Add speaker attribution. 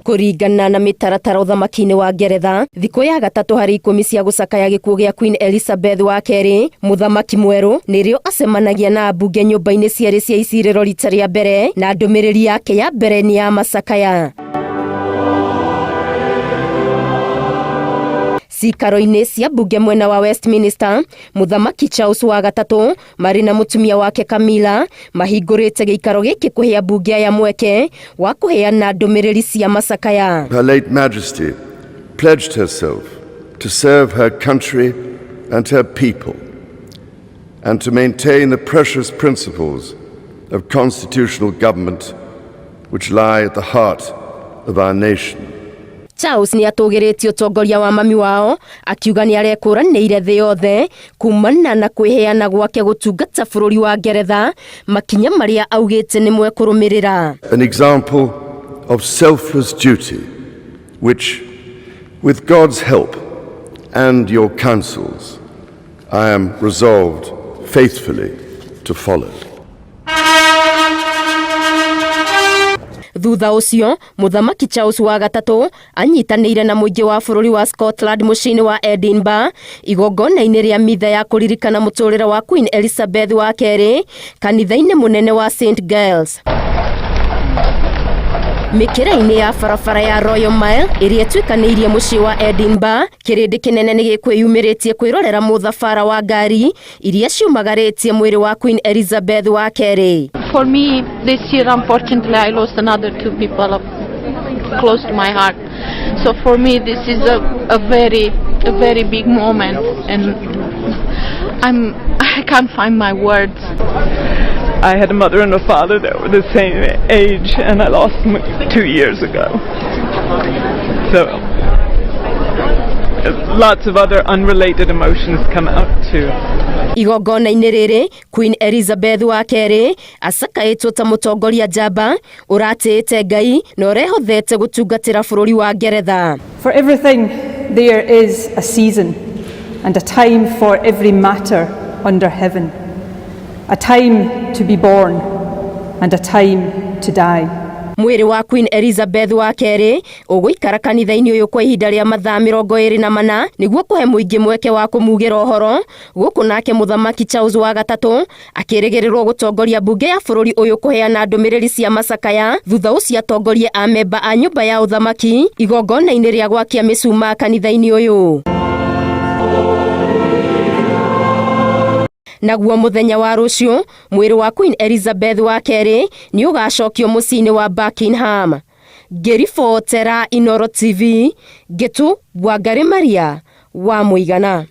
Speaker 1: Kũringana na mĩtaratara ũthamaki-inĩ wa Ngeretha, thikũ ya gatatũ harĩ 10 cia gũcakaya gĩkuũ gĩa Queen Elizabeth wa kerĩ, mũthamaki mwerũ nĩrĩo acemanagia na ambunge nyũmba-inĩ cierĩ cia icirĩro rita rĩa mbere, na ndũmĩrĩri yake ya mbere nĩ ya macakaya. Cikaro-inĩ cia mbunge mwena wa Westminster, Mũthamaki Charles wa gatatũ marĩ na mũtumia wake Camilla mahingũrĩte gĩikaro gĩkĩ kũhe ambunge aya mweke wa kũheana ndũmĩrĩri cia macakaya.
Speaker 2: Her late Majesty pledged herself to serve her country and her people and to maintain the precious principles of constitutional government which lie at the heart of our nation.
Speaker 1: Charles nĩ atũgĩrĩtie ũtongoria wa mami wao akiuga nĩ arekũranĩire thĩ yothe kumana na kwĩheana gwake gũtungata bũrũri wa Ngeretha, makinya marĩa augĩte nĩ mwekũrũmĩrĩra.
Speaker 2: An example of selfless duty which, with God's help and your counsels, I am resolved faithfully to follow.
Speaker 1: Thutha ũcio, Mũthamaki Charles wa gatatũ anyitanĩire na mũingĩ wa bũrũri wa Scotland mũciĩ-inĩ wa Edinburgh igongona-inĩ rĩa mitha ya kũririkana mũtũrĩre wa Queen Elizabeth wa kerĩ kanitha-inĩ mũnene wa St Giles. Mĩkĩra-inĩ ya barabara ya Royal Mile ĩrĩa ĩtuĩkanĩirie mũciĩ wa Edinburgh, kĩrĩndĩ kĩnene nĩ gĩkwĩyumĩrĩtie kwĩrorera mũthabara wa ngari iria ciumagarĩtie mwĩrĩ wa Queen Elizabeth wa kerĩ.
Speaker 3: For me, this year, unfortunately, I lost another 2 people close to my heart. So for me, this is a very big moment, and I can't find my words.
Speaker 4: I had a mother and a father that were the same age, and I lost them 2 years ago. So lots of other unrelated emotions come out too.
Speaker 1: Igongona-inĩ rĩrĩ, Queen Elizabeth wa kerĩ acakaĩtwo ta mũtongoria njamba ũratĩĩte Ngai na ũrehothete gũtungatĩra bũrũri wa Ngeretha.
Speaker 5: For everything there is a season and a time for every matter under heaven. A time to be born and a time to die.
Speaker 1: Mwĩrĩ wa Queen Elizabeth wa kerĩ ũgũikara kanitha-inĩ ũyũ kwa ihinda rĩa mathaa 24 nĩguo kũhe mũingĩ mweke wa kũmugĩra ũhoro. Gũkũ nake Mũthamaki Charles wa gatatũ akĩrĩgĩrĩrwo gũtongoria mbunge ya bũrũri ũyũ kũheana ndũmĩrĩri cia macakaya, thutha ũcio atongorie amemba a nyũmba ya ũthamaki igongona-inĩ rĩa gwakia mĩcumaa kanitha-inĩ ũyũ. Naguo mũthenya wa rũciũ, mwĩrĩ wa Queen Elizabeth wa kerĩ nĩ ũgacokio mũciĩ-inĩ wa Buckingham. Ngĩribotera Inooro TV, Ngĩtu Wangari Maria wa Mũigana.